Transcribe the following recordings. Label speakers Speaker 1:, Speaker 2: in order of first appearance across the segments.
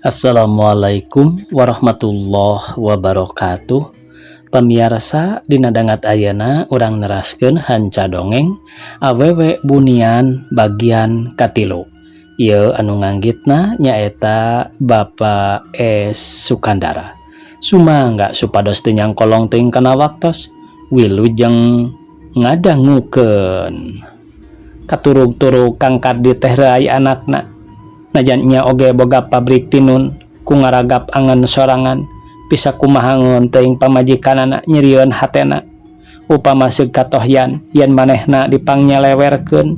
Speaker 1: Assalamualaikum warahmatullahi wabarakatuh. Pamiarsa, dina dangat ayeuna urang neraskeun hanca dongeng Awewe Bunian bagian katilu. Ieu anu nganggitna nyaeta Bapak S Sukandara. Sumangga supados teu nyangkolong teuing kana waktos. Wilujeng ngadangukeun. Katurug-turug Kang Kardi teh reuay anakna. Najan nya oge boga pabrik tinun ku ngaragap angen sorangan, bisa kumahangeun teuing pamajikanana, nyerieun hatena upama seug katohyan yen manehna dipangnyelewerkeun.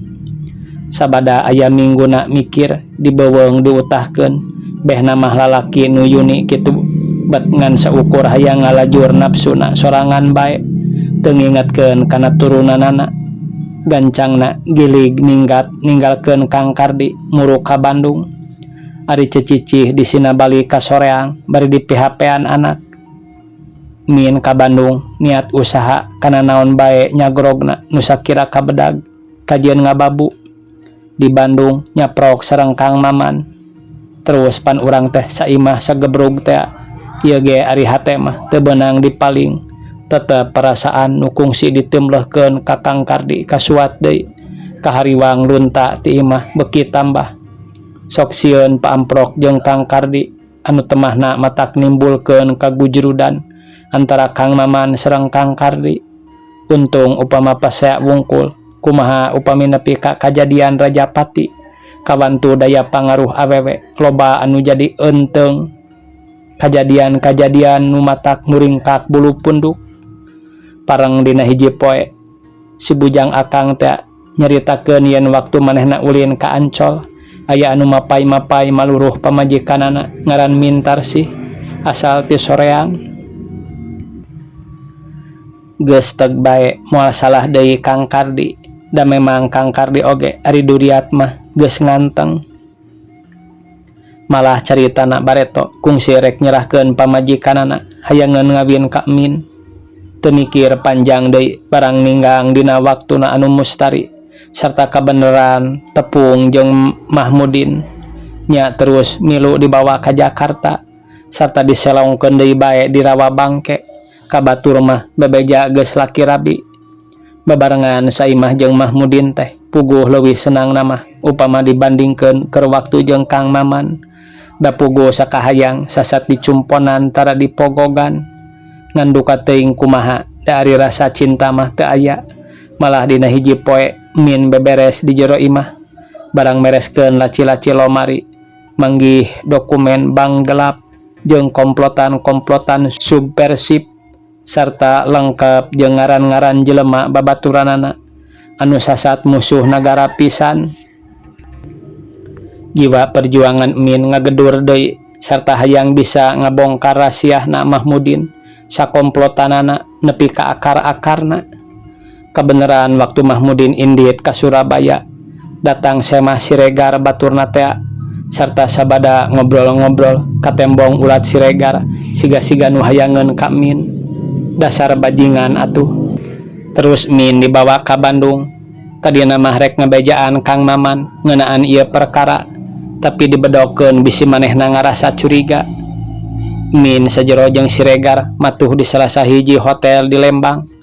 Speaker 1: Sabada aya mingguna mikir dibeuweung diutahkeun, behna mah lalaki nu yuni kitu bet ngan saukur hayang ngalajur nafsuna sorangan bae, teu ngingetkeun kana turunanana. Gancangna gilig minggat ninggalkeun Kang Kardi, muruk ka Bandung. Ari cecicih disina balik ka Soreang bari di PHP-an anak. Min ka Bandung niat usaha kana naon bae nyagrogna nu sakira kabedag kajian ngababu. Di Bandung nyaprok sareng Kang Maman. Terus pan urang teh saimah sagebrug teh, ieu ge ari hate mah teu beunang dipaling, tetep perasaan nu kungsi ditemlehkeun ka Kang Kardi kasuat deui. Kahariwang lunta ti imah beuki tambah, sok sieun paamprok jeung Kang Kardi anu temahna matak nimbulkeun kagujrudan antara Kang Maman sareng Kang Kardi. Untung upama pasea wungkul, kumaha upami nepi ka kajadian Rajapati? Kawantu daya pangaruh awewe loba anu jadi eunteng, kajadian-kajadian nu matak muringkak bulu punduk. Pareng dina hiji poe si bujang akang teh nyaritakeun yen waktu manehna ulin ka Ancol aya anu mapay-mapay maluruh pamajikanana ngaran Mintarsih asal ti Soreang. Geus teg bae moal salah deui Kang Kardi, da memang Kang Kardi oge ari duriat mah geus nganteng. Malah caritana bareto kungsi rek nyerahkeun pamajikanana hayangeun ngawin ka Min. Teu mikir panjang deui barang ninggang dina waktuna anu mustari sarta kabeneran tepung jeung Mahmudin nya, terus milu dibawa ka Jakarta sarta diselongkeun deui bae di Rawa Bangke. Ka batur mah bebeja geus laki rabi, babarengan saimah jeung Mahmudin teh puguh leuwih senang mah upama dibandingkeun keur waktu jeung Kang Maman, da puguh sakahayang sasat dicumponan tara dipogogan. Ngan duka teuing kumaha, da ari rasa cinta mah teu aya. Malah dina hiji poe Min beberes di jero imah, barang mereskeun laci-laci lomari manggih dokumen bank gelap jeung komplotan-komplotan subversif sarta lengkap jeung ngaran-ngaran jelema babaturanana anu sasat musuh nagara pisan. Jiwa perjuangan Min ngagedur deui sarta hayang bisa ngabongkar rasiahna Mahmudin sakomplotanana nepi ka akar-akarna. Kebenaran waktu Mahmudin indit ka Surabaya datang Semah Siregar baturna tea, sarta sabada ngobrol-ngobrol katembong ulat Siregar siga-siga nu hayangeun ka Min. Dasar bajingan atuh. Terus Min dibawa ka Bandung. Tadina mah rek ngabejaan Kang Maman ngeunaan ieu perkara, tapi dibedokeun bisi manehna ngarasa curiga. Min sajero jeung Siregar matuh di salah sahiji hotel di Lembang.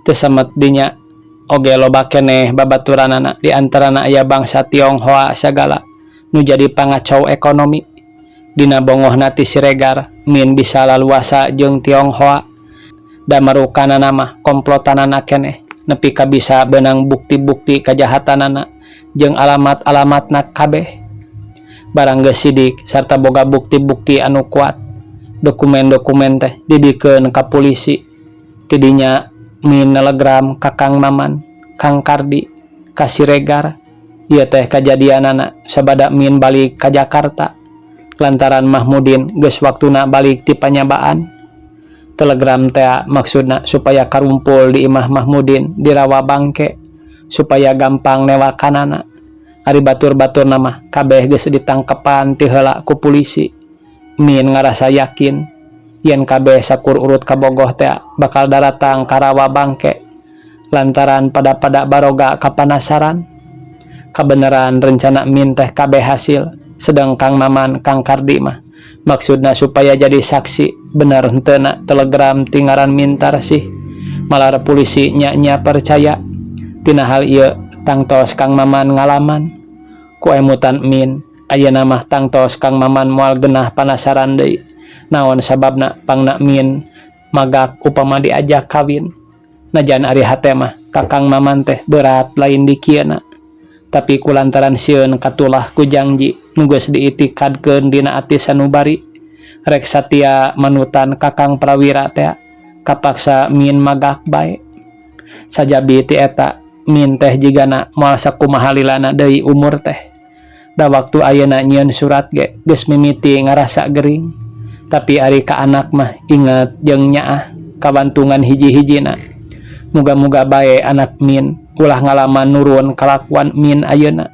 Speaker 1: Teu samet dinya oge loba keneh babaturanana, di antarana aya bangsa Tionghoa sagala nu jadi pangacau ekonomi. Dina bongohna ti Siregar, Min bisa laluasa jeung Tionghoa, da marukanana mah komplotanana keneh nepi ka bisa beunang bukti-bukti kajahatanana jeung alamat-alamatna kabeh. Barang geus sidik sarta boga bukti-bukti anu kuat, dokumen-dokumen teh dibikeun ka polisi. Tidinya Min nelegram ka Kang Maman, Kang Kardi, ka Siregar. Ieu teh kajadianana sabada Min balik ka Jakarta lantaran Mahmudin geus waktuna balik ti panyabaan. Telegram tea maksudna supaya karumpul di imah Mahmudin di Rawa Bangke supaya gampang newakanana. Ari batur-baturna mah kabeh geus ditangkepan ti heula ku polisi. Min ngarasa yakin yen kabeh sakur urut kabogoh tea bakal daratang ka Rawa Bangke lantaran pada-pada baroga kapanasaran. Kabeneran rencana Min teh kabeh hasil, sedang Kang Maman, Kang Kardi mah Maksudna supaya jadi saksi bener henteuna telegram ti ngaran Mintarsih. Malar pulisi nya-nya percaya. Tina hal ieu tangtos Kang Maman ngalaman. Ku emutan Min, ayeuna mah tangtos Kang Maman moal genah panasaran deui. Naon sababna pangna Min magak upama diajak kawin. Najan ari hate mah ka Kang Maman teh berat lain dikieuna. Tapi kulantaran sieun katulah ku jangji nu geus diitikadkeun dina ati sanubari rek satia manutan ka Kang Prawira teh kapaksa Min magak bae. Sajabi ti eta Min teh jigana moal sakumaha lilana deui umur teh. Da waktu ayeuna nyieun surat ge geus mimiti ngarasa gering. Tapi ari ka anak mah inget jeung nyaah kawantungan hiji-hijina. Muga-muga bae anak Min ulah ngalaman nurun kalakuan Min ayeuna.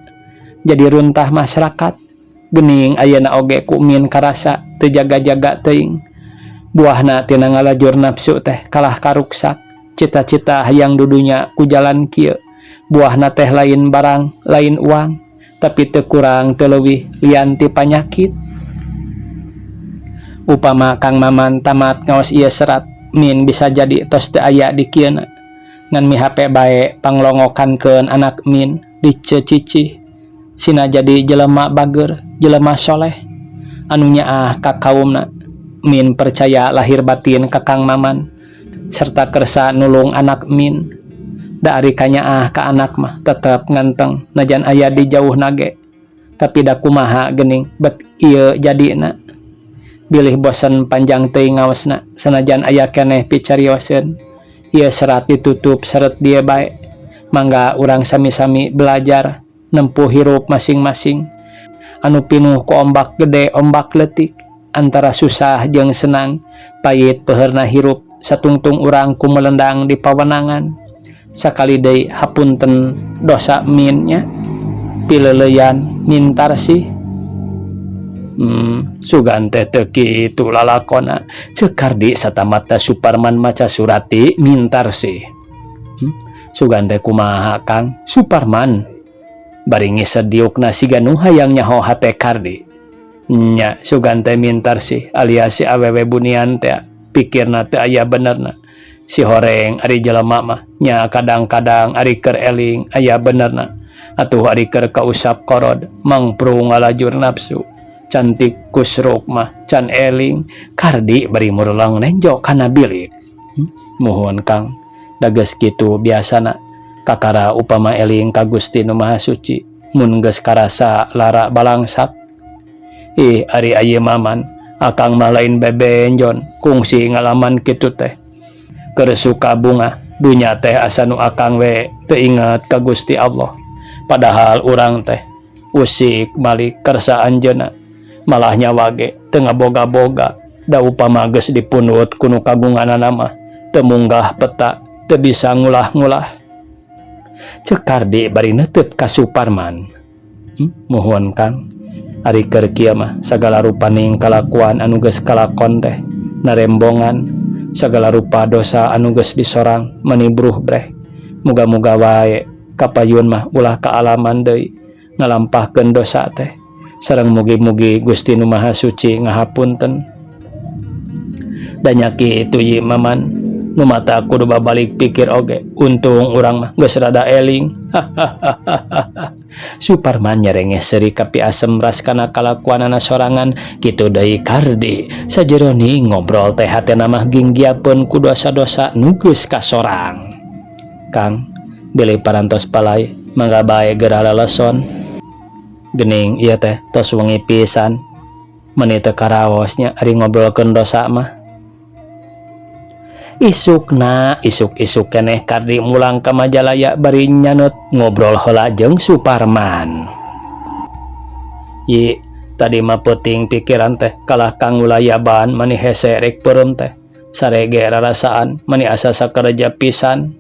Speaker 1: Jadi runtah masyarakat. Gening ayeuna oge ku Min karasa teu jaga-jaga teuing. Buahna tina ngalajur nafsu teh kalah karuksak. Cita-cita hayang dudunya ku jalan kieu. Buahna teh lain barang, lain uang, tapi teu kurang teu leuwih lian ti panyakit. Upama Kang Maman tamat ngaos ieu serat, Min bisa jadi tos teu aya di kieuna. Ngan mihape bae panglongokankeun anak Min dicecicih. Sina jadi jelema bager, jelema soleh anu nyaah ka kaumna. Min percaya lahir batin ka Kang Maman serta kersa nulung anak Min. Da ari kanyaah ka anak mah tetep nganteng najan aya di jauh nage. Tapi da kumaha geuning bet ieu jadina. Bilih bosen panjang teuing ngaosna sanajan aya keneh picarioseun. Ieu serat ditutup seret dieu bae. Mangga urang sami-sami belajar nempuh hirup masing-masing. Anu pinuh ku ombak gede ombak leutik antara susah jeung senang payit peuheurna hirup satungtung urang ku melendang di pawenangan. Sakali deui hapunten dosa Min nya pileuleuyan Mintarsih. Sugan teh teu kitu lalakona. Ceuk Kardi satamatna Suparman maca surat ti Mintarsih. Sugan teh kumaha Kang? Suparman bari ngised diukna siga nu hayang nyaho hate Kardi. Nya sugan teh Mintarsih alias si awewe bunian teh pikirna teu aya benerna. Si horeng ari jelema mah nya kadang-kadang ari keur eling aya benerna. Atuh ari keur kausap korod mangprung ngalajur nafsu. Cantik kusruk mah can eling. Kardi bari mureleng nenjo kana bilik. Muhun Kang, da geus kitu biasana kakara upama eling ka Gusti Nu Maha Suci mun geus karasa lara balangsak. Ih ari aye Maman akang mah lain bebenjon kungsi ngalaman kitu teh. Keur suka bunga dunya teh asa nu akang we teu inget ka Gusti Allah. Padahal urang teh usik balik kersa anjeunna malah nyawa ge teu ngaboga-boga da upama geus dipundut ku nu kagunganana mah teu munggah peta teu bisa ngulah-ngulah. Ceuk Kardi bari neuteut ka Suparman. Muhun Kang, ari keur kieu mah sagala rupaning kalakuan anu geus kalakon teh narembongan sagala rupa dosa anu geus disorang mani bruh breh. Muga-muga wae kapayun mah ulah kaalaman deui ngalampahkeun dosa teh. Sareng mugi-mugi Gusti Nu Maha Suci ngahapunten. Da nya kitu ye Maman, nu mata kudu babalik pikir oge untung urang mah geus rada eling. Suparman nyerengeh seuri kapiasem ras kana kalakuanana sorangan kitu deui Kardi. Sajeroni ngobrol teh hatena mah ginggiapeun ku dosa-dosa nu geus kasorang. Kang, bilih parantos palai mangga bae geura leleson. Gening ieu teh tos wengi pisan. Meuni teu karaos nya ari ngobrolkeun dosa mah. Isukna isuk-isuk keneh Kardi mulang ka Majalaya bari nyaneut ngobrol heula jeung Suparman. Yi, tadi mah peuting pikiran teh kalah kangulayaban mani hese rek peureum teh. Sare ge rarasaan mani asa sakerja pisan.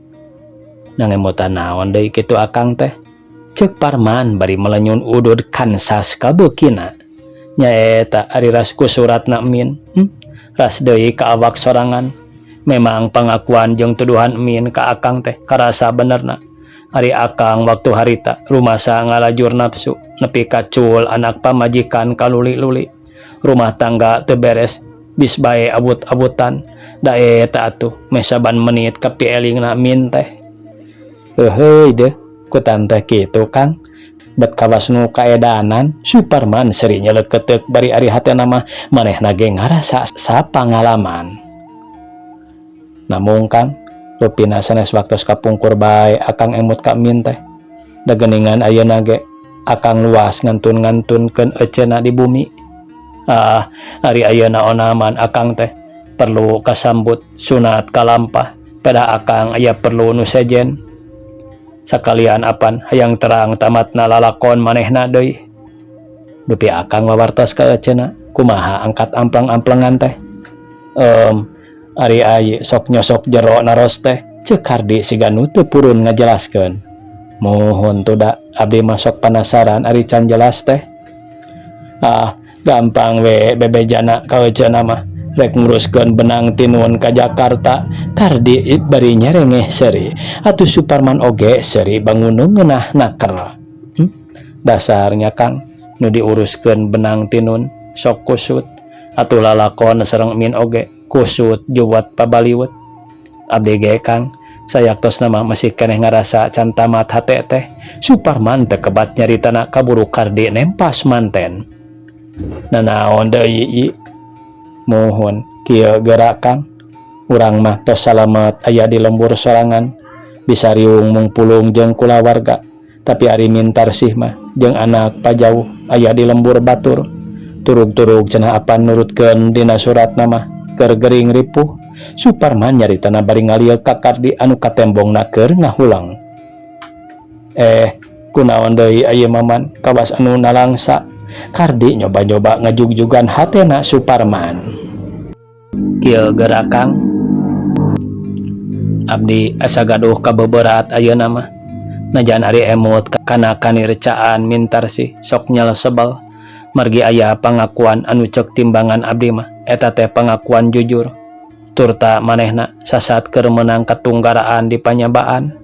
Speaker 1: Nangemutan naon deui kitu akang teh? Ceuk Parman bari melenyun udud Kansas ka beukina. Nyaeta ari ras ku suratna Min. Ras deui ka awak sorangan. Memang pengakuan jeung tuduhan Min ka akang teh karasa benerna. Ari akang waktu harita rumasa ngalajur nafsu nepi ka cul anak pamajikan kaluli-luli. Rumah tangga teu beres bis bae awut-awutan da eta atuh meh saban menit kapielingna Min teh. Heuheuy deuh ku tante kitu Kang. Bet kawas nu kaedanan Suparman seri nyeleuketeuk bari ari hatena mah manehna ge ngarasa sapangalaman. Namung Kang, rupina sanes waktos kapungkur bae akang emut ka Min teh. Da geuningan ayeuna ge akang luas ngantun-ngantunkeun eceuna di bumi. Ah, ari ayeuna onaman akang teh perlu kasambut sunat kalampah pada akang aya perlu nu sejen. Sakalian apan hayang terang tamatna lalakon manehna deui. Dupi akang wawartos ka eceuna kumaha angkat amplang-amplengan teh. Ari ai sok nyosok jero naros teh ceuk Kardi siga nu teu purun ngajelaskeun. Muhun tuh da abdi mah sok panasaran ari can jelas teh. Ah, gampang we bebejana ka eceuna mah rek nguruskeun benang tinun ka Jakarta. Kardi bari nyerengeh seuri atuh Suparman oge seuri bangunung ngeunah naker. Dasarnya Kang nu diuruskeun benang tinun sok kusut atuh lalakon sareng Min oge kusut juwet pabaliwet. Abdi ge Kang sayaktosna mah masih keneh ngarasa can tamat hate teh. Suparman teu kebat nyaritana kaburu Kardi nempas manten. Nanaon deui ieu? Muhun kieu geura Kang. Urang mah tos salamet aya di lembur sorangan bisa riung mungpulung jeung kulawarga tapi ari Mintarsih mah jeung anak pajauh aya di lembur batur turug-turug cenah apan nurutkeun dina suratna mah keur gering ripuh. Suparman nyaritana bari ngalieuk ka Kardi anu katembongna keur ngahulang. Kunaon deui ieu Maman kawas anu nalangsa. Kardi nyoba-nyoba ngajugjugan hatena Suparman. Kieu geura Kang, abdi asa gaduh kabeberat ayeuna mah. Najan ari emut kana kanircaan Mintarsih sok nyelesebel margi aya pangakuan anu ceuk timbangan abdi mah eta teh pangakuan jujur turta manehna sasat keur meunang katunggaraan di panyabaan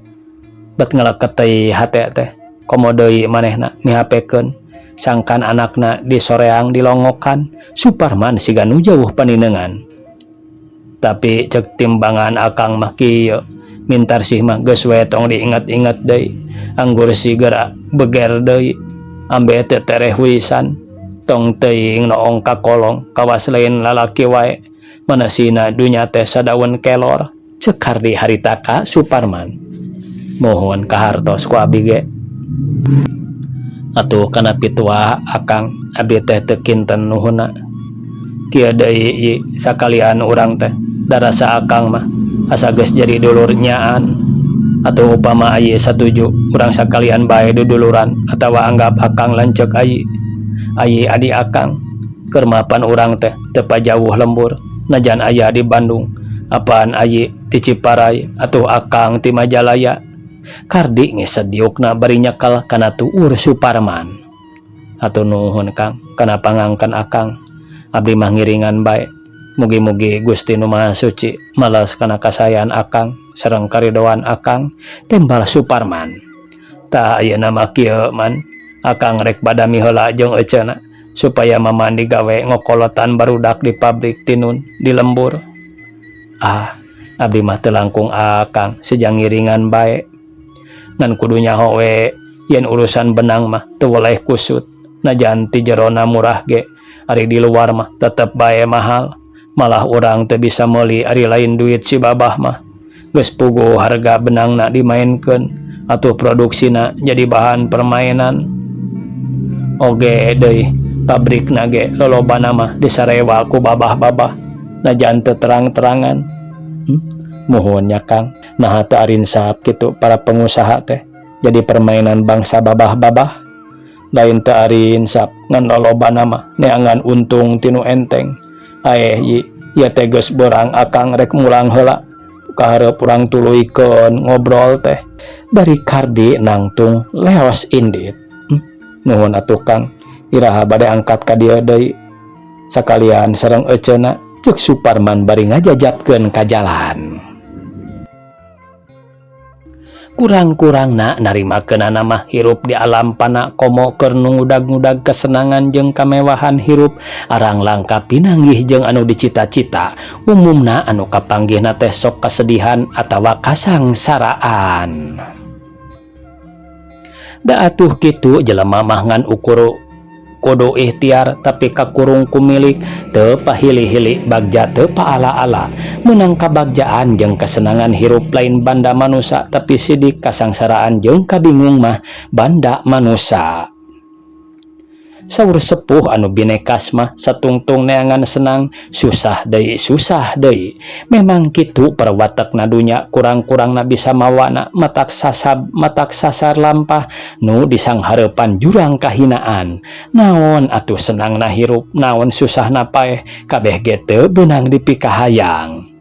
Speaker 1: bet ngeleket teuing hate teh komo deui manehna mihapekeun sangkan anakna disoreang dilongokan. Suparman siga nu jauh paninengan. Tapi ceuk timbangan akang mah kieu, Mintarsih mah geus we tong diinget-inget deui, anggur sigera beger deui ambe teu tereh wisan tong teuing noong kakolong kawas lain lalaki wae manasina dunya teh sadaun kelor. Ceuk Kardi harita ka Suparman. Muhun kahartos ku abdi ge. Atuh kana pitua akang abdi teh teu kinten nuhunna. Kieu deui ieu sakalian urang teh darasa akang mah asa geus jadi dulur nyaan. Atuh upama ayi satuju urang sakalian bae duduluran atawa anggap akang lanceuk ayi, ayi adi akang. Keur mapan urang teh teu pajauh lembur najan aya di Bandung apaan ayi ti Ciparai atuh akang ti Majalaya. Kardi ngesed diukna bari nyekel kana tuur Suparman. Atuh nuhun Kang kana pangangken akang, abdi mah ngiringan bae. Mugi-mugi Gusti Nu Maha Suci males kana kasayan akang sareng karidoan akang, tembal Suparman. Tah ayeuna mah kieu Man, akang rek badami heula jeung eceuna supaya Maman digawe ngokolotan barudak di pabrik tinun di lembur. Ah, abdi mah teu langkung akang sejang ngiringan bae ngan kudu nyaho we yen urusan benang mah teu weleh kusut najan ti jerona murah ge ari di luar mah tetep bae mahal malah urang teu bisa meuli ari lain duit si babah mah. Geus puguh harga benangna dimaenkeun atuh produksina jadi bahan permainan oge deui pabrikna ge lolobana mah disarewa ku babah-babah najan teu terang-terangan. Muhun nya Kang, naha teu arinsap kitu para pengusaha teh jadi permainan bangsa babah-babah? Lain teu arinsap ngan lolobana mah neangan untung tinu enteng. Aeh yi ieu teh geus beurang, akang rek mulang heula kahareup urang tuluykeun ngobrol teh. Bari Kardi nangtung leos indit. Nuhun atuh Kang, iraha bade angkat ka dieu deui sakalian sareng eceuna? Ceuk Suparman bari ngajajapkeun ka jalan. Kurang-kurangna narimakeunana mah hirup di alam pana komo keur nu ngudag-ngudag kesenangan jeung kamewahan hirup arang langka pinanggih jeung anu dicita-cita umumna anu kapanggihna teh sok kasedihan atawa kasangsaraan. Da atuh kitu jelema mah ngan ukur kudu ikhtiar tapi kakurung ku milik teu pahili-hili bagja teu paala-ala meunang kabagjaan jeung kesenangan hirup lain banda manusa tapi sidik kasangsaraan jeung kabingung mah banda manusa. Saur sepuh anu binekas mah satungtung neangan senang susah deui susah deui. Memang kitu perwatekna dunya kurang-kurangna bisa mawana matak sasab matak sasar lampah nu disanghareupan jurang kahinaan. Naon atuh senangna hirup naon susahna paeh kabeh ge teu beunang dipikahayang.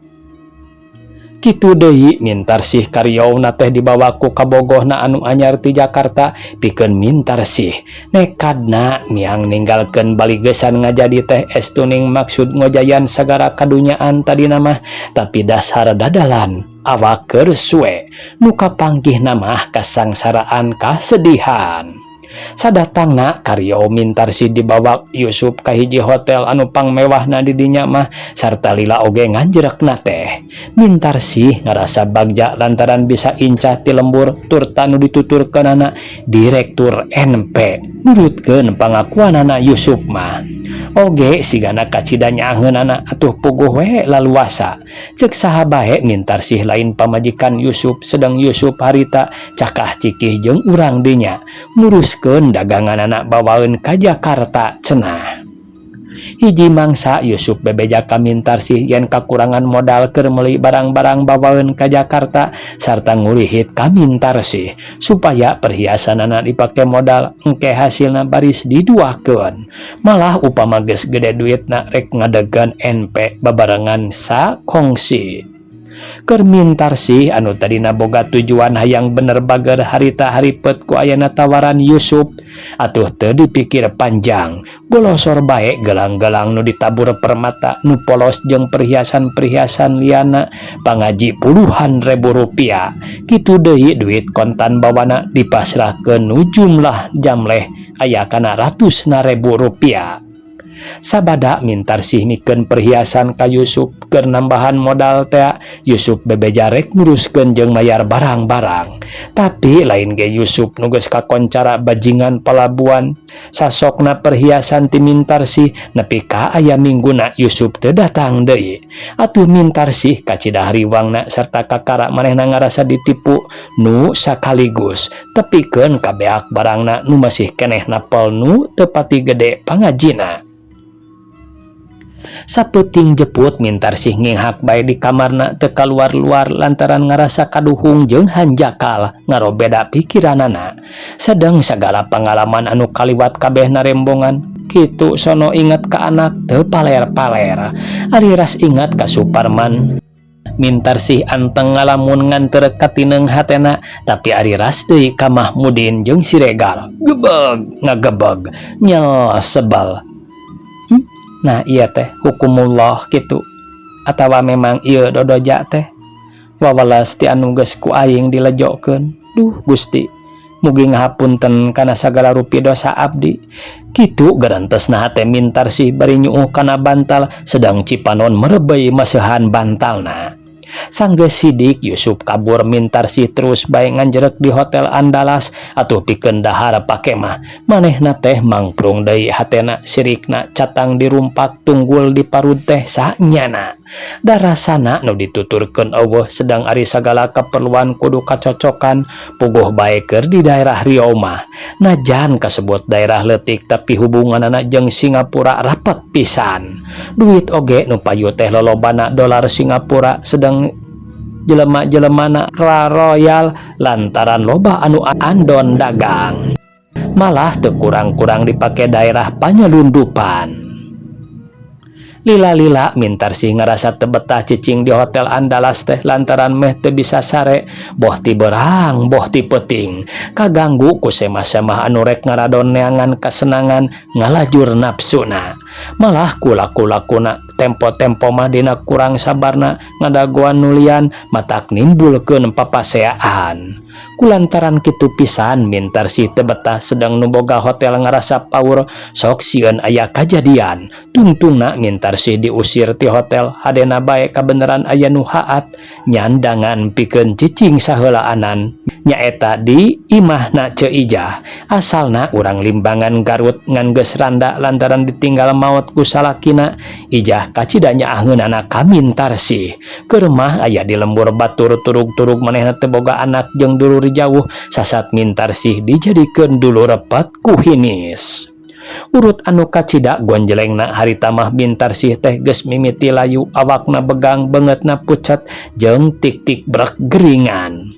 Speaker 1: Kitu deui Mintarsih karyauna teh dibawa ku kabogohna anu anyar ti Jakarta pikeun Mintarsih nekadna miang ninggalkeun baligesan ngajadi teh estuning maksud ngojayan sagara kadunyaan tadina mah tapi dasar dadalan awak keur suwe nu kapanggihna mah kasangsaraan kasedihan. Sadatangna karyo Mintarsih dibawa Yusuf ka hiji hotel anu pangmewahna di dinya mah sarta lila oge nganjrekna teh. Mintarsih ngarasa bagja lantaran bisa incah ti lembur turta nu dituturkeunana direktur NP nurutkeun pangakuanana Yusuf mah. Oge sigana kacida nyaaheunana atuh puguh we laluasa. Ceuk saha bae Mintarsih lain pamajikan Yusuf sedang Yusuf harita cakah cikih jeung urang dinya nguruskeun daganganana bawaeun ka Jakarta cenah. Hiji mangsa Yusuf bebeja ka Mintarsih yen kakurangan modal keur meuli barang-barang bawaeun ka Jakarta sarta ngurihit ka Mintarsih supaya perhiasanana dipake modal engke hasilna baris diduakeun. Malah upama geus gede duitna rek ngadegan NP babarengan sakongsi. Keur Mintarsih anu tadina boga tujuan hayang bener bager harita haripet ku ayana tawaran Yusuf atuh teu dipikir panjang golosor bae gelang-gelang nu ditabur permata nu polos jeung perhiasan-perhiasan liana pangaji puluhan ribu rupiah. Kitu deui duit kontan bawana dipasrahkeun nu jumlah jamleh aya kana ratusna ribu rupiah. Sabada Mintarsih mikeun perhiasan ka Yusuf keur nambahan modal tea Yusuf bebeja rek nguruskeun jeung mayar barang-barang. Tapi lain ge Yusuf nu geus kakoncara bajingan palabuan sasokna perhiasan ti Mintarsih nepi ka aya mingguna Yusuf teu datang deui. Atuh Mintarsih kacida hariwangna sarta kakara manehna ngarasa ditipu nu sakaligus tepikeun kabeak barangna nu masih keneh napel nu teu pati gede pangajina. Sapeuting jeput Mintarsih nginghak bae di kamarna teu kaluar-luar lantaran ngarasa kaduhung jeung hanjakal ngarobeda pikiranana. Sedeng sagala pangalaman anu kaliwat kabeh narembongan kitu sono inget ka anak teu paler-paler. Ari ras ingat ka Suparman Mintarsih anteng ngalamun ngan teu katineng hatena tapi ari ras deui ka Mahmudin jeung Siregar gebeg ngagebeg nyel sebel. Nah iya teh hukumullah gitu atawa memang ieu dodoja teh wawalas ti anu geus ku aing dilejokeun. Duh Gusti mugi ngahapunten kana sagala rupi dosa abdi. Kitu garantesna hate Mintarsih bari nyuuh kana bantal sedang cipanon merebei maseuhan bantalna. Sanggeus sidik Yusuf kabur Mintarsih terus bae nganjerek di hotel Andalas atuh pikeun dahar pakemah. Manehna teh mangprung deui hatena sirikna catang dirumpak tunggul diparud teh sanyana. Darasana nu dituturkeun eueuh sedang ari sagala keperluan kudu kacocokan puguh bae keur di daerah Riau mah. Najan kasebut daerah leutik tapi hubunganana jeung Singapura rapet pisan. Duit oge nu payu teh lolobana dolar Singapura sedang jelema-jelemana royal lantaran loba anu andon dagang. Malah teu kurang-kurang dipake daerah panyelundupan. Lila-lila Mintarsih ngarasa teu betah cicing di hotel Andalas teh lantaran meh teu bisa sare boh ti berang boh ti peuting kaganggu ku semah-semah anu rek ngaradon neangan kasenangan ngalajur nafsuna. Malah kulaku-lakuna tempo-tempo mah dina kurang sabarna ngadagoan nulian matak nimbulkeun papaseaan. Kulantaran kitu pisan Mintarsih teu betah sedang nu boga hotel ngarasa paur sok sieun aya kajadian. Tungtungna Mintarsih diusir ti hotel hadena bae kabeneran aya nu haat nyandangan pikeun cicing saheulaanan nyaeta di imahna Ceu Ijah. Asalna urang Limbangan Garut ngan geus randa lantaran ditinggal maot ku salakina. Ijah kacida nyaaheunana ka Mintarsih. Keur mah aya di lembur batur turug-turug manehna teu boga anak jeung dulur jauh sasat Mintarsih dijadikeun dulur repet ku hinis. Urut anu kacida gonjelengna harita mah Mintarsih teh geus mimiti layu awakna begang beungeutna pucet jeung tik-tik brek geringan.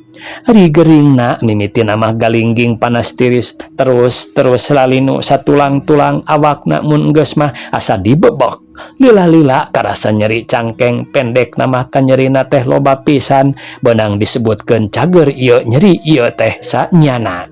Speaker 1: Ari geringna mimitina mah galingging panas tiris terus terus lalinu satulang-tulang awakna mun geus mah asa dibebek. Lila-lila karasa nyeri cangkeng pendekna mah kanyerina teh loba pisan beunang disebutkeun cager ieu nyeri ieu teh sanyana.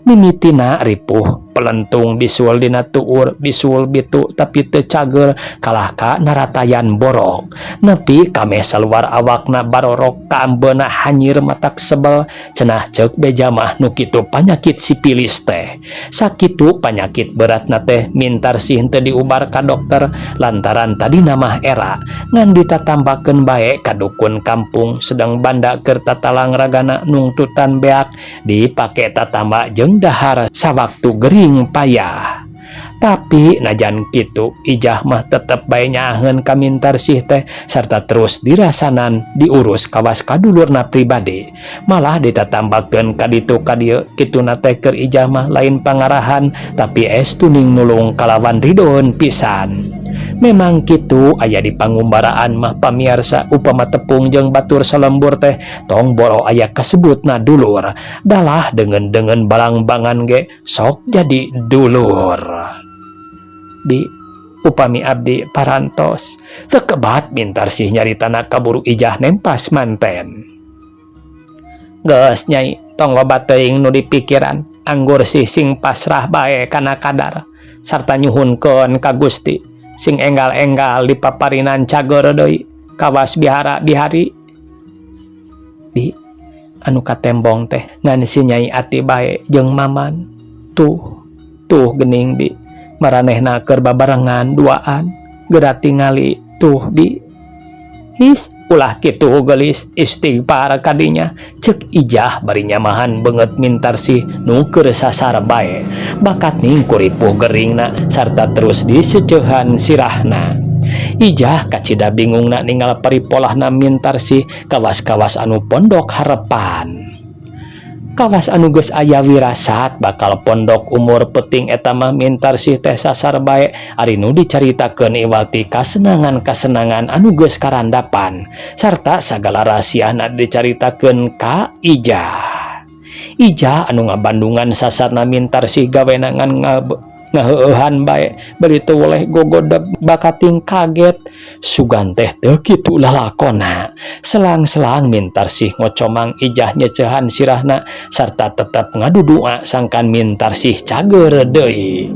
Speaker 1: Mimitina ripuh pelentung bisul dina tuur bisul bitu tapi teu cager kalah ka naratayan borok. Nepi ka saluar awakna barorok kaambeuna hanyir matak sebel cenah ceuk beja mah nu kitu panyakit sipilis teh. Sakitu panyakit beratna teh Mintarsih teu diubar ka dokter lantaran tadina mah era ngan ditatambakeun bae ka dukun kampung sedang banda keur tatalang ragana nungtutan beak dipake tatamba jeung dahar sawaktu gering payah. Tapi najan kitu Ijah mah tetep bae nyaaheun ka Mintarsih teh sarta terus dirasanan diurus kawas kadulurna pribadi. Malah ditatambakeun ka ditu ka dieu kituna teh keur Ijah mah lain pangarahan tapi estuning nulung kalawan ridoeun pisan. Memang kitu aya di pangumbaraan mah pamiarsa upama tepung jeung batur salembur teh tong boro aya kasebutna dulur dalah deungeun-deungeun balangbangan ge sok jadi dulur. Bi upami abdi parantos teu kebat Mintarsih nyaritana kaburu Ijah nempas manten. Geus Nyai tong loba teuing nu dipikiran anggur sih sing pasrah bae kana kadar sarta nyuhunkeun ka Gusti sing enggal-enggal dipaparinan cager deui kawas bihara bihari. Bi anu katembong teh ngan si Nyai Ati bae jeung Maman tuh tuh geuning bi maranehna keur babarengan duaan geura tingali tuh bi. His ulah kitu geulis istighfar kadinya ceuk Ijah bari nyamahan beungeut Mintarsih nu keur sasar bae bakat ningkuripuh geringna sarta terus diseceuhan sirahna. Ijah kacida bingungna ningal paripolahna Mintarsih kawas-kawas anu pondok harepan. Kawas anu geus aya wirasat bakal pondok umur peuting eta mah Mintarsih teh sasar bae ari nu dicaritakeun iwal ti kasenangan-kasenangan anu geus karandapan sarta sagala rahasiana dicaritakeun ka Ijah. Ijah anu ngabandungan sasarna Mintarsih gawena ngan ngaheueuhan bae bari teu weleh gogodeg bakating kaget sugan teh teu kitu lalakona. Selang-selang Mintarsih ngocomang Ijah nyeceuhan sirahna sarta tetep ngadudua sangkan Mintarsih cager deui.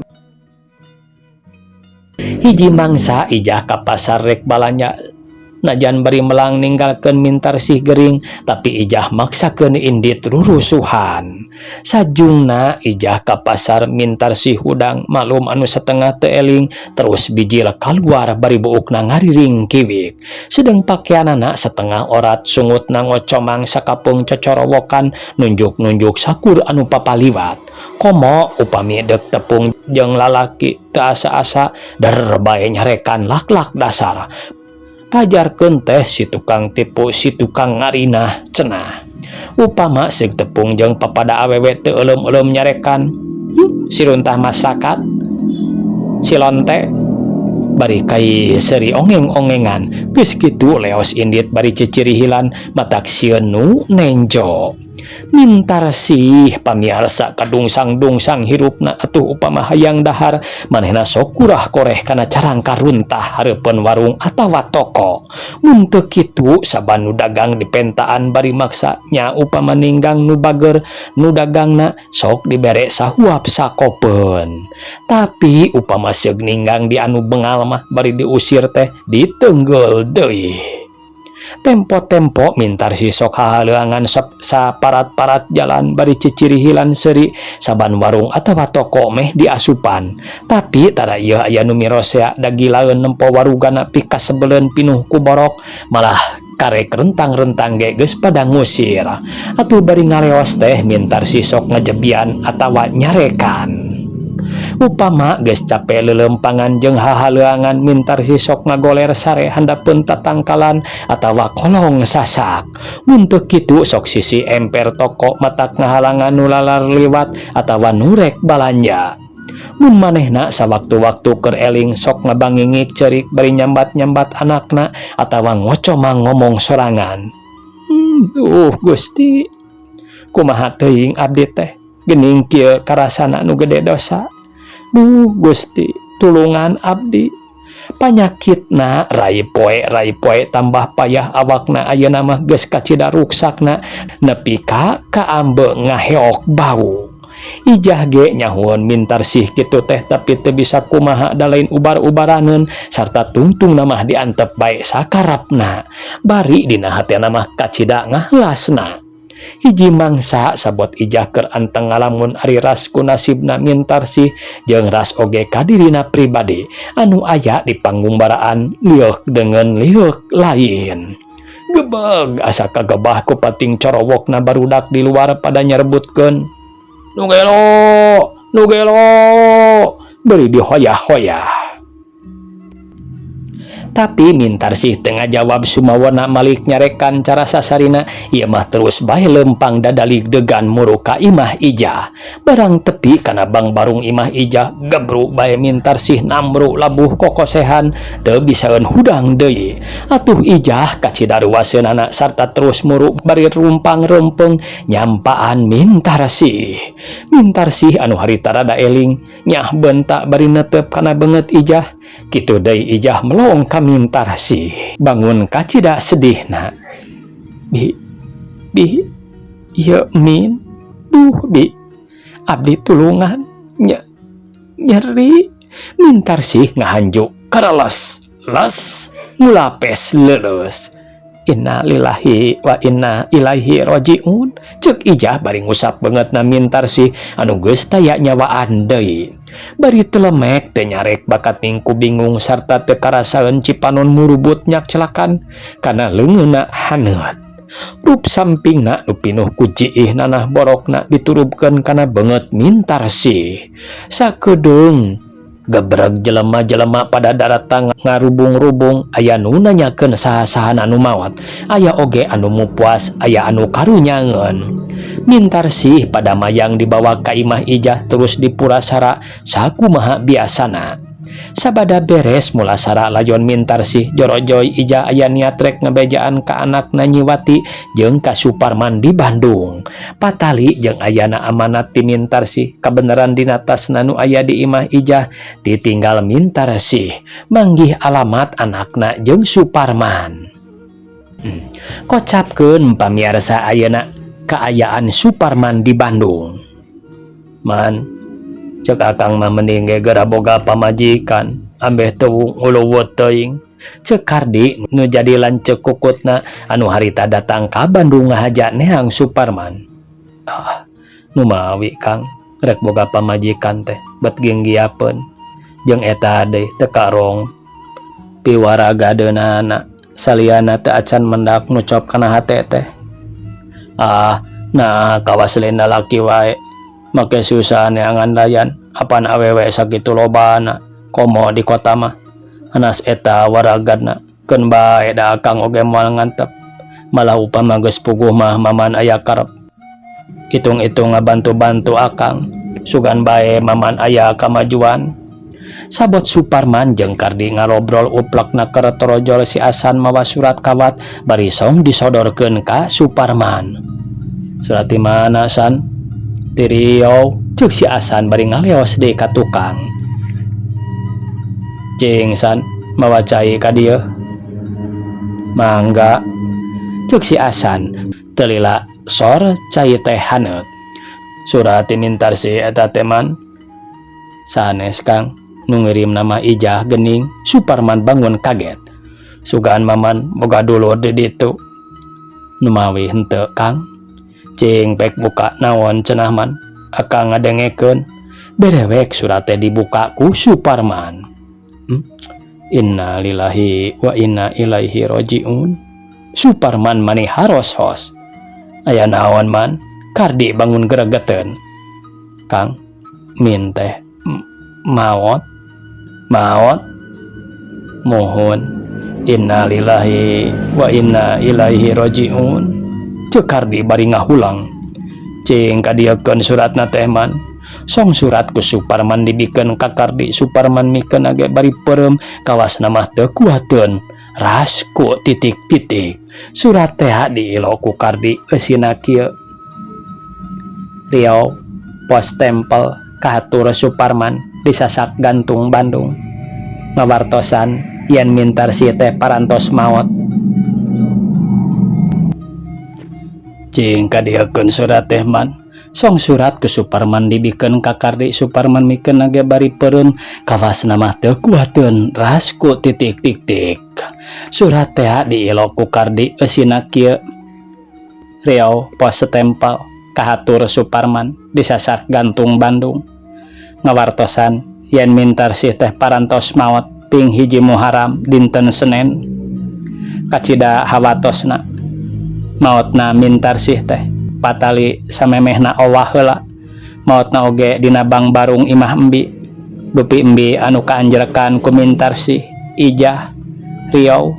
Speaker 1: Hiji mangsa Ijah ka pasar rek balanja najan bari melang ninggalkeun Mintarsih gering tapi Ijah maksakeun indit rurusuhan. Sajungna Ijah ka pasar Mintarsih hudang malum anu setengah teu eling terus bijil kaluar bari buukna ngariring kiwik. Sedeng pakeanana setengah orat sungutna ngocomang sakapeung cocorowokan nunjuk-nunjuk sakur anu papaliwat. Komo upami deuk tepung jeung lalaki teu asa-asa der bae nyarekan lak-lak dasar. Pajarkeun teh si tukang tipu si tukang ngarinah cenah. Upama seug tepung jeung papada awewe teu euleum-euleum nyarekan si runtah masyarakat si lonte bari kai seuri ongeng-ongengan geus kitu leos indit bari cicirihilan matak sieun nu nenjo. Mintarsih pamiarsa kadungsang-dungsang hirupna atuh upama hayang dahar manehna sok kurah koreh kana carangka runtah hareupeun warung atawa toko. Mun teu kitu saban nu dagang dipentaan bari maksa nya upama ninggang nu bager nu dagangna sok dibere sahuap sakopeun. Tapi upama seug ninggang di anu bengal mah bari diusir teh diteunggel deui. Tempo-tempo Mintarsih sok hahaleuangan saparat-parat jalan bari cicirihilan seuri saban warung atawa toko meh diasupan. Tapi tara ieu aya nu mirosea da gilaeun nempo warugana pikasebeleun pinuh ku borok malah karek rentang-rentang ge geus pada ngusir. Atuh bari ngaleos teh Mintarsih sok ngajebian atawa nyarekan. Upama geus cape leuleumpangan jeung hahaleuangan Mintarsih sok ngagoler sare handapeun tatangkalan atawa kolong sasak. Mun teu kitu sok sisi emper toko matak ngahalangan nu lalar liwat atawa nu rek balanja. Mun manehna sawaktu-waktu keur eling sok ngabangingik ceurik bari nyambat-nyambat anakna atawa ngocomang ngomong sorangan. Duh Gusti, kumaha teuing abdi teh geuning kieu karasana nu gede dosa. Duh Gusti, tulungan abdi. Panyakitna rai poe rai poe tambah payah awakna ayeuna mah geus kacida ruksakna nepi ka kaambe ngaheok bau. Ijah ge nyahueun Mintarsih kitu teh tapi teu bisa kumaha da lain ubar-ubaraneun sarta tungtungna mah diantep bae sakarapna. Bari dina hatena mah kacida ngahlasna. Hiji mangsa sabot Ijah keur anteng ngalamun ari ras ku nasibna Mintarsih jeung ras oge ka dirina pribadi anu aya di panggumbaraan lieuk deungeun lieuk lain. Gebeg asa kagebah ku pating corowokna barudak di luar pada nyarebutkeun. Nu gelo, nu gelo, bari dihoyah-hoyah. Tapi Mintarsih teu ngajawab sumawona malik nyarekan cara sasarina ieu mah terus bae leumpang dadalig-degan muru ka imah Ijah. Barang tepi kana bangbarung imah Ijah gebru bae Mintarsih namru labuh kokosehan teu bisaeun hudang deui. Atuh Ijah kacida ruaseunana sarta terus muru bari rumpang reumpeng nyampaan Mintarsih. Mintarsih anu harita rada eling nyah bentak bari netep kana beungeut Ijah. Kitu deui Ijah melong ka Mintarsih. Bangun kacida sedihna. Bi, bi, ieu Min, duh bi, abdi tulungan, nyeri. Mintarsih ngahanju kareles, les, ngulapes leuleus. Innalillahi wa inna ilaihi rojiun. Ceuk Ijah bari ngusap beungeutna Mintarsih anu geus taya nyawaan deui. Bari telemek teu nyarek bakat ningku bingung sarta teu karasaeun cipanon murubut nyakcelakan kana leungeunna haneut. Rup sampingna nu pinuh ku jiih nanah borokna diturubkeun kana beungeut Mintarsih. Sakedeung gebreg jelema-jelema pada daratang ngarubung-rubung aya nu nanyakeun saha-sahana nu maot, aya oge anu mupuas, aya anu karunyangeun. Mintarsih pada mayang dibawa ka imah Ijah terus dipurasara sakumaha biasana. Sabada beres mulasara layon Mintarsih jorojoy Ijah aya niat rek ngebejaan ka anakna Nyiwati jeung ka Suparman di Bandung. Patali jeung ayana amanat ti Mintarsih kabeneran dina tasna nu aya di imah Ijah ditinggal Mintarsih manggih alamat anakna jeung Suparman. Kocapkeun pamiarsa ayeuna kaayaan Suparman di Bandung. Man, cek akang mah mending ge geura boga pamajikan ambeh teu nguluwut teuing. Cek Kardi nu jadi lanceuk kukutna anu harita datang ka Bandung ngahaja neang Suparman. Ah, nu mawi Kang rek boga pamajikan teh bet ginggiapeun jeung eta deui teu karong piwaragadeunana saliana teu acan mendak nu cop kana hate teh. Ah, nah kawas lain lalaki wae make susah neangan layan apan awewe sakitu lobana komo di kota mah anas eta waragadna keun bae da akang oge moal ngantep malah upama geus puguh mah maman aya karep hitung-hitung ngabantu-bantu akang sugan bae maman aya kamajuan. Sabot Suparman jeung Kardi ngarobrol uplekna keur torojol si Asan mawa surat kawat bari song disodorkeun ka Suparman. Surat ti mana San? Ti Riau, ceuk si Asan bari ngaleos deui ka tukang. Cing San, mawa cai ka dieu. Mangga, ceuk si Asan, teu lila sor cai teh haneut. Surat ti Mintarsih eta teh man. Sanes Kang, nu ngirim nama Ijah gening. Suparman bangun kaget. Sugan Maman boga dulur di ditu. Numawi henteu Kang? Cing pek buka naon cenah Man? Akang ngadengekeun. Berewek surat teh dibuka ku Suparman. Innalillahi wa inna ilaihi rojiun. Suparman mani haros-hos. Aya naon Man? Kardi bangun geregeteun. Kang, Min teh maot. Maot? Muhun. Innalillahi wa inna ilaihi rojiun. Ceuk Kardi bari ngahulang. Cing kadieukeun suratna teh Man. Song surat ku Suparman dibikeun ka Kardi, Suparman mikeun age bari peureum kawasna mah teu kuateun. Rasku titik-titik. Surat teh diilo ku Kardi eusina kieu. Riau pos stempel kahatur Suparman disasak Gantung Bandung. Ngawartosan yen Mintarsih teh parantos maot. Cing kadieukeun surat teh Man. Song surat ku Suparman dibikeun ka Kardi, Suparman mikeun age bari peureum kawasna mah teu kuateun rasku titik titik. Surat teh diilo ku Kardi eusina kieu. Riau pos stempel kahatur Suparman disasak Gantung Bandung. Ngawartosan yen Mintarsih teh parantos maot ping hiji Muharam dinten Senen. Kacida hawatosna maotna Mintarsih teh patali samemehna owah heula. Maotna oge dina bangbarung imah embi. Dupi embi anu kaanjrekan ku Mintarsih Ijah Riau.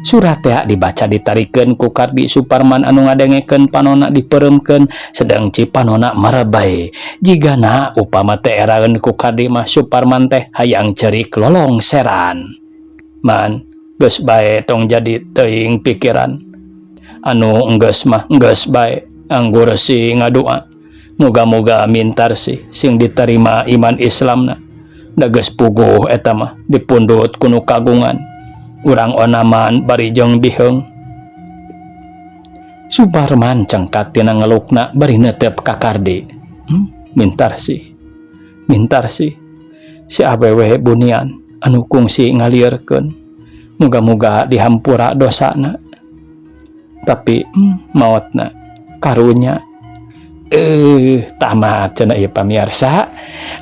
Speaker 1: Surat teh dibaca ditarikeun ku Kardi Suparman anu ngadengekeun panona dipereumkeun sedang cipanona marebay. Jigana upama teh eraeun ku Kardi mah Suparman teh hayang ceurik lolongseran. Man, geus bae tong jadi teuing pikiran. Anu enggeus mah enggeus bae anggur si ngadua. Muga-muga Mintarsih sing diterima iman Islamna. Da geus puguh eta mah dipundhut ku nu kagungan. Urang onaman bari jeung biheung. Suparman cengkat tina ngelukna bari neuteup ka Kardi. Mintarsih. Mintarsih. Si awewe bunian anu kungsi ngalieurkeun. Muga-muga dihampura dosana. Tapi maotna karunya. Tamat cenah ieu pamiarsa.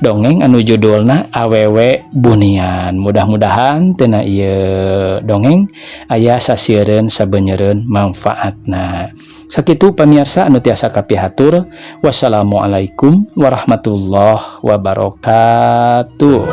Speaker 1: Dongeng anu judulna Awewe Bunian. Mudah-mudahan tina ieu dongeng aya sasieureun sabeunyereun manfaatna. Sakitu pamiarsa anu tiasa kapihatur. Wassalamualaikum warahmatullahi wabarakatuh.